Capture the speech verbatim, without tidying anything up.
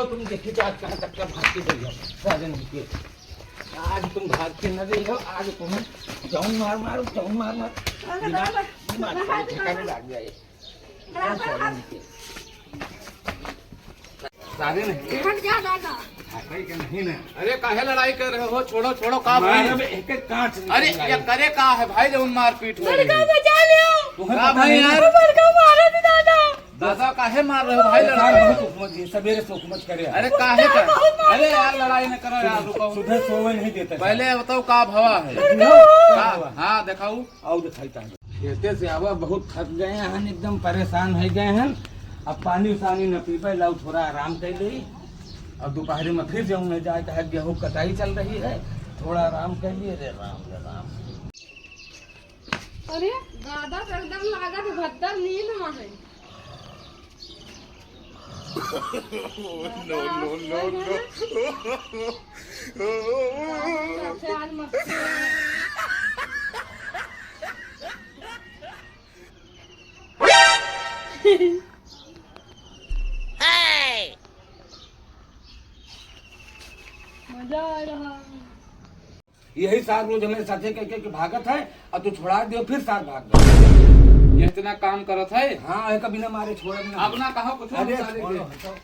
तुम देखिए तो आज कहाँ तक का भाग के गई हो, साजन के। आज तुम भाग के न गई हो, आज तुम्हें जाऊं मार मार, जाऊं मार मार। दिमाग, दिमाग ठिकाने लग जाए। सारे नहीं। हट जा दादा। हटाई के नहीं ना। अरे काहे लड़ाई कर रहे हो? छोड़ो, छोड़ो, का भाई? मारब एक एक कांच निकल अरे, जाए। ये करे का है भाई, जौन मारपीट हो रही लड़का है? बचा लियो। तुम्हें का पता भाई नहीं यार? ना। लड़का मारा था दादा। दादा काहे मार रहे हो भाई लड़का? बहुत हुकूमत जी, सवेरे से हुकूमत करे। अरे काहे का? बहुत मार अरे यार लड़ाई न करो यार, रुको। सुबह सोवे नहीं देते। पहले बताओ का भवा है? लड़का का? हाँ, दिखाऊ। आओ दिखाई तानी। खेते से आवा, बहुत थक गए हैं, एकदम परेशान हो गए हैं। अब पानी सानी न पीबे, लाओ थोड़ा आराम कर ली। अब दोपहर में फिर जाऊँ न जाए, कहे गेहूँ कटाई चल रही है, थोड़ा आराम कर लिए। रे राम, रे राम। अरे दादा तो एकदम लागत भद्दर नींद में है। No, no, no, no। मजा आ रहा है। यही सार रोज हमें साथे कह के, के भागत है, और तू छोड़ा दियो, फिर सार भाग गए। ये इतना काम करत है? हाँ, है कभी ना मारे छोड़े ना। अब ना कहो कुछ, अरे सारे छोड़ो, के। हटो।